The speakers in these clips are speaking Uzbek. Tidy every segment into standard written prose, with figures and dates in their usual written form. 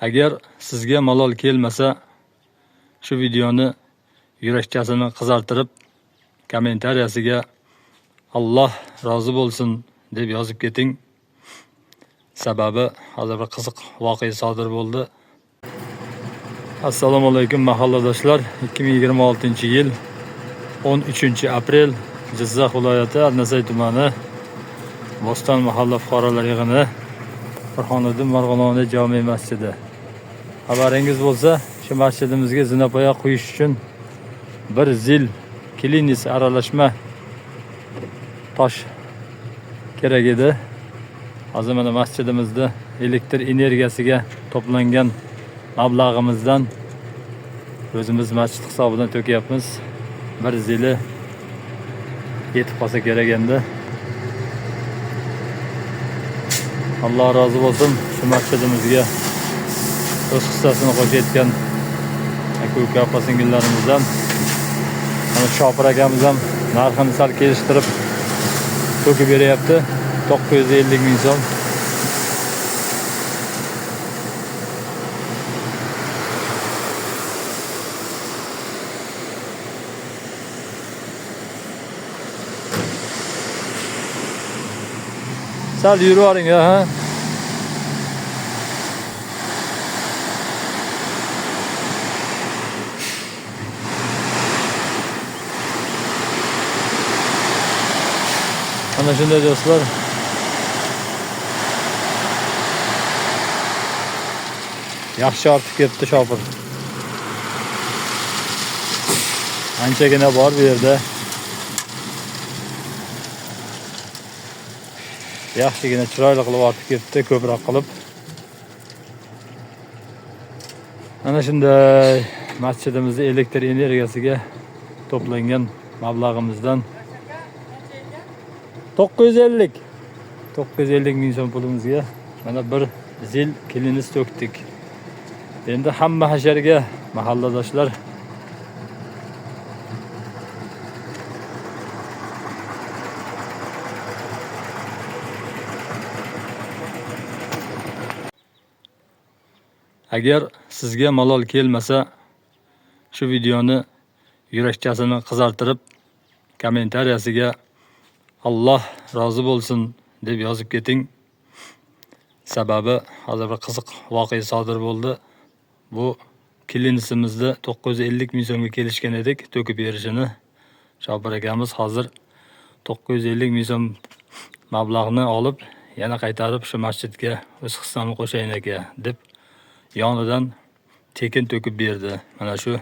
Agar sizga malol kelmasa, shu videoni yurakchasini qizartirib, kommentariyasiga Alloh rozi bo'lsin deb yozib keting. Sababi hozir bir qiziq voqea sodir bo'ldi. Assalomu alaykum mahalladoshlar. 2026-yil 13 aprel, Jizzax viloyati Arnasay tumani, Bo'ston mahalla fuqarolar yig'ini, Burhoniddin Marg'iloniy jome masjidi. Xabaringiz bo'lsa, shu masjidimizga zinapoya quyish uchun bir zil klinis aralashma tosh kerak edi. Hozir mana masjidimizda elektr energiyasiga to'plangan mablag'imizdan o'zimiz masjid hisobidan to'kyapmiz. Bir zili yetib qolsa kerak endi. Alloh rozi bo'lsin shu masjidimizga o'z hissasini qo'shayotgan aka uka, opa singillarimizdan. Mana Shopir akamiz ham narxini sal kelishtirib to'kib beryapti. 950 ming so'm. Sal yurib ha. Mana shunday do'stlar. Yaxshi ortib ketdi shopir. Anchagina bor bu yerda. Yaxshigina chiroyli qilib ortib ketdi, ko'proq qilib. Mana shunday masjidimizni elektr energiyasiga to'plangan mablag'imizdan 950 ming so'm pulimizga mana bir zil klinis to'kdik. Endi hamma hasharga mahalladoshlar. Agar sizga malol kelmasa, shu videoni yurakchasini qizartirib, kommentariyasiga Alloh rozi bo'lsin deb yozib keting. Sababi hozir bir qiziq voqea sodir bo'ldi. Bu klinisimizda 950 ming so'mga kelishgan edik to'kib berishini. Shopir akamiz hozir 950 ming so'm mablag'ni olib, yana qaytarib shu masjidga o'z hissamni qo'shayin aka deb yonidan tekin to'kib berdi. Mana shu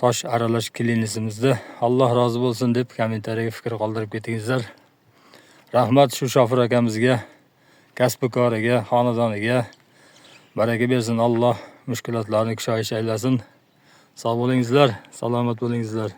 tosh aralash klinisimizda Alloh rozi bo'lsin deb kommentariyaga fikr qoldirib ketingizlar. Rahmat shu shofir akamizga, kasbi koriga, xonadoniga baraka bersin Alloh, mushkulotlarni kushoyish aylasin. Sog' bo'lingizlar, salomat bo'lingizlar.